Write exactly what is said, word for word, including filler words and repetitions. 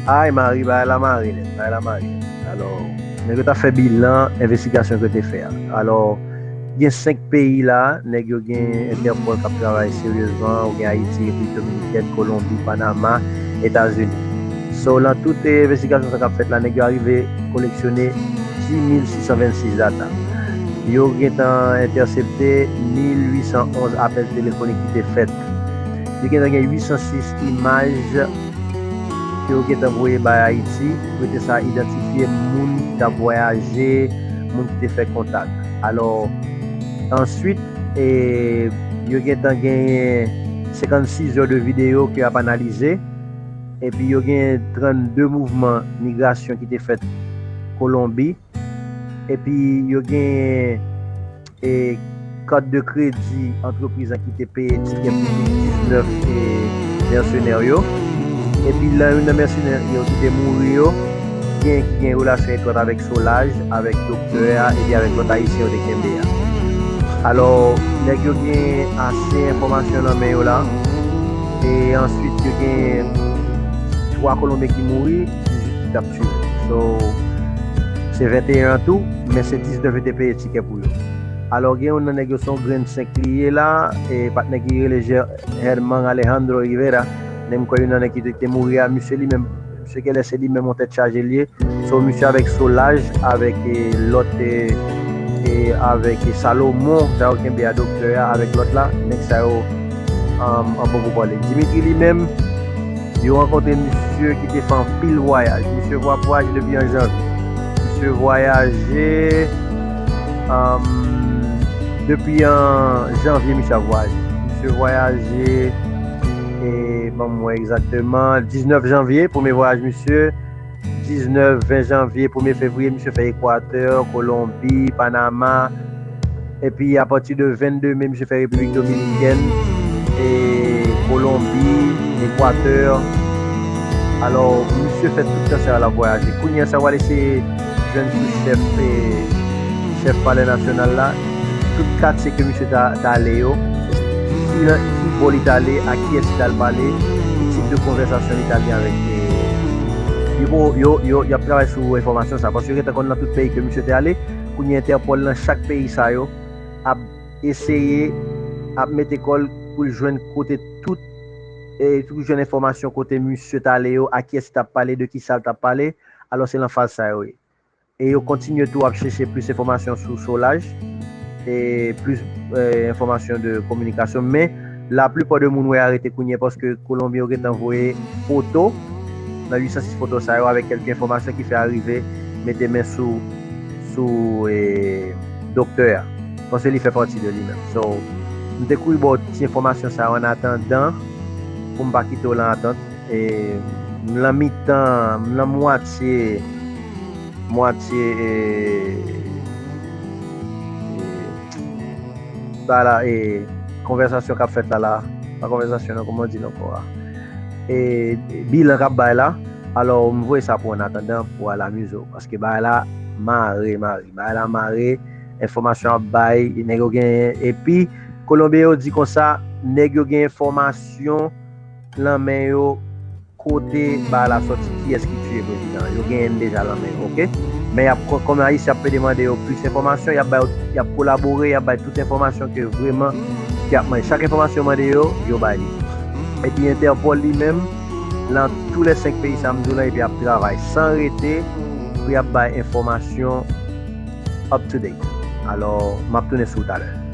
Ay, mari, bagay la mare nèt, bagay la mare nèt. Alò, nèg yo t ap fè bilan envestigasyon ke yo te fè a. Alò, gen senk peyi la, nèg yo gen Interpol k ap travay seryezman, ou gen Ayiti, Repiblik Dominikèn, Kolonbi, Panama, Etazini. So, nan tout, eh, envestigasyon sa k ap fèt la, nèg yo arive koleksyone dis mil sis san vennsis data. Yo gentan entèsepte mil uit san onz apèl telefonik ki te fèt. Yo gentan gen uit san sis imaj ke yo gentan voye bay Ayiti, pou yo te sa idantifye moun ki t ap vwayaje, moun ki te fè kontak. Alò, answit, e, yo gentan genyen senkannsis zè de videyo ke y ap analize, epi yo gen trannde mouvman migrasyon ki te fèt Kolonbi, epi yo genyen e, kat de kredi antrepriz la ki te peye tikè pou diznèf, e, mèsenè yo. Epi nan youn nan mèsenè yo ki te mouri yo, gen ki gen relasyon etwat avèk Solaj, avèk doktè a, epi avèk lòt ayisyen yo te kenbe a. Alò, nèg yo gen ase enfòmasyon nan men yo la. E answit, yo gen twa Kolonbyen ki mouri, dizuit ki t ap tire. So, se venteyen an tou, men se diznèf yo te peye tikè pou yo. Alò, gen youn nan nèg yo, se yon grenn senk li ye la, e patnè ki rele Je-, Herman Alejandro Rivera, men m kwè youn nan nèg ki te, te mouri a, misye li menm, misye genlè se li menm yon tèt chaje l ye. So, misye avèk Solaj, avèk, e, lòt, e, e, avèk, e, Salomon, sa yo kenbe a doktè a, avèk lòt la, nèg sa yo, um, an bon pou pale. Dimitri li menm, yo rankontre misye ki te fè anpil vwayaj. Misye vwa-, vwayaje depi an janvye. Misye vwayaje, um, depi an janvye, misye ap vwayaje. Misye vwayaje, e, ban m wè egzakteman, diznèf janvye, premye vwayaj misye. Diznèf, ven janvye, premye fevriye, misye fè Ekwatè, Kolonbi, Panama. Epi, apati de vennde me, misye fè Repiblik Dominikèn, e Kolonbi, Ekwatè. Alò, misye fè tout tan sa yo l ap vwayaje. Kounye a, sa w al eseye jwenn sou chèf, e, chèf Palè Nasyonal la, tout katye ke misye ta, ta ale yo, ki nan, ki bò li t ale, a kiyès li t al pale, tip de konvèsasyon li t al gen avèk, e, yo, yo, yo, y ap travay sou enfòmasyon sa, paske yo gentan konn nan tout peyi ke misye te ale. Kounye a Entèpòl nan chak peyi sa yo ap eseye, ap mete kò l pou l jwenn kote tout, e, pou l jwenn enfòmasyon kote misye t ale yo, a kiyès li t ap pale, de kisa l t ap pale. Alò, se nan faz sa yo ye. E yo kontinye tou ap chèche plis enfòmasyon sou Solaj, e plis, e, enfòmasyon de kominikasyon. Men, laplipa de moun wè arete kounye a paske Kolonbyen yo gentan voye foto. Nan uit san sis foto sa yo, avèk kèlke enfòmasyon ki fè arive mete men sou, sou, e, doktè a. Paske li fè pati de li menm. So, m te kouri ba w ti enfòmasyon sa yo an atandan, pou m pa kite w lan atant. E, m lan mitan, m lan mwatye, mwatye, e, e, ba la, e, konvèsasyon k ap fèt la, la. Pa konvèsasyon, non, kòman di l ankò a? E, bilan k ap bay la. Alò, m voye sa pou w an atandan, pou w al amize w. Paske bagay la mare, mare. Bagay la mare, enfòmasyon ap bay, nèg yo genyen. Epi, Kolonbyen yo di konsa, nèg yo gen enfòmasyon lan men yo kote bagay la sòti, kiyès ki tiye prezidan an. Yo genyen l deja lan men yo, oke? Men y ap, kò-, kòm Ayisyen ap pede mande yo plis enfòmasyon, y ap bay yo, y ap kolabore, y ap bay tout enfòmasyon ke vrèman, ke y ap mande. Chak enfòmasyon yo mande yo, yo bay li. Epi Entèpòl li menm, lan tou lè senk peyi sa m di w lan, epi ap travay san rete pou y ap bay enfòmasyon up to date. Alò, m ap tounen sou w talè.